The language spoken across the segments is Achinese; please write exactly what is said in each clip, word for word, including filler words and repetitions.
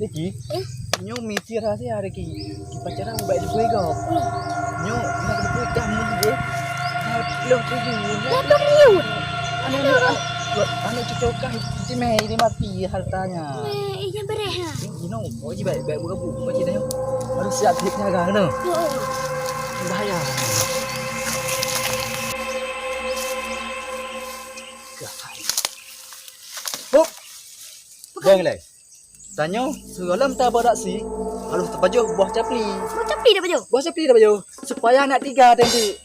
Niki, eh? Nyoe misi rahasia Niki. Kipacara ubak jipui gob. Hmm. Nyoe nak jipui kah mun jih. Lapan puluh ribu. Lapan puluh ribu. Aneuk, aneuk, aneuk cucoe kah cimeh ini mati hartanya. Eh, iya bereh ha. Ini no, oh ji baik baik buka buku baca dah. Harus siap siap jaga kena. Oh, oh. Bahaya. Hop. Bang lai. Tanyoe sigohlom tabarak si, harôh tapajoh boh capli. Boh capli tapajoh? Boh capli tapajoh. Supaya aneuk tiga teuntèe.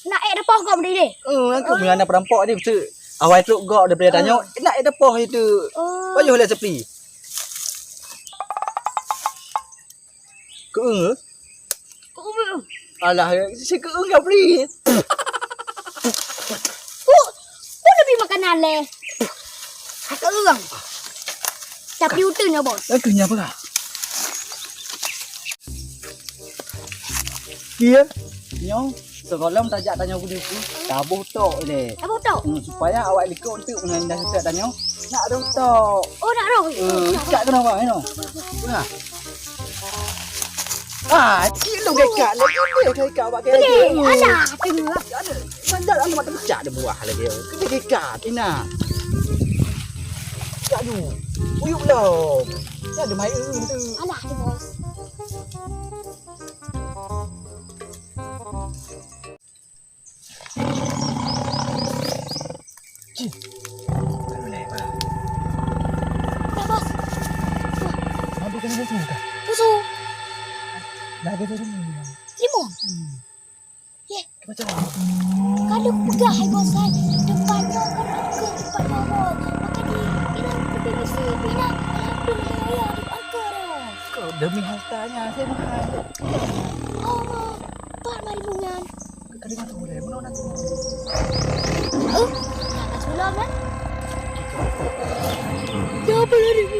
Nak ék tapoh gob deh. Eh, aku punya aneuk perampok ni betul. Awai trok gob daripada tanyoe, nak ék tapoh itu. Oh. Pajoh lah capli. Keueng. Keueng. Alah, si keueng ka beli. Ku, ku lebih makanan leh. Keueng. Tapi uteun ya, Bos. Aku nyapa kah? Iya. Nyoe, sigohlom tajak tanyoe kudu ku, taboh tok ilèe. Taboh tok? Hmm, supaya awak likot untuk meunyoe dah seutôt tanyoe, nak roh tok. Oh, nak roh? Eh, ikat keunoe bang, inoe. Nah. Ah, cik lu gekat lagi deh, kau ikat awak kaya Deh, gitu. Alah, tengok. Ada, mandat anu mata pecah ada buah lagi. Kena gekat, Ina. Ikat lu. Uyuk belum. Ya, ada main tu. Alah, ada bos. Cih. Aduh, leh, Bang. Dah, bos. Habis kena susu kah? Susu. Dah, habis susu ni. Limau. Hmm. Yeh. Macam mana? Kalau peugah hai bos hai, tempat nyoe kan angker tempat nyoe bos. Maka di, di dalam kupi besi, bina, alhamdulillah ya, di angker ya. Kau demi hartanya, saya mahal. Oh, bos. Empat lima ribu nyan. Kadang aku boleh, mana nak tu? Oh, nak sulam kan? Dua puluh ribu.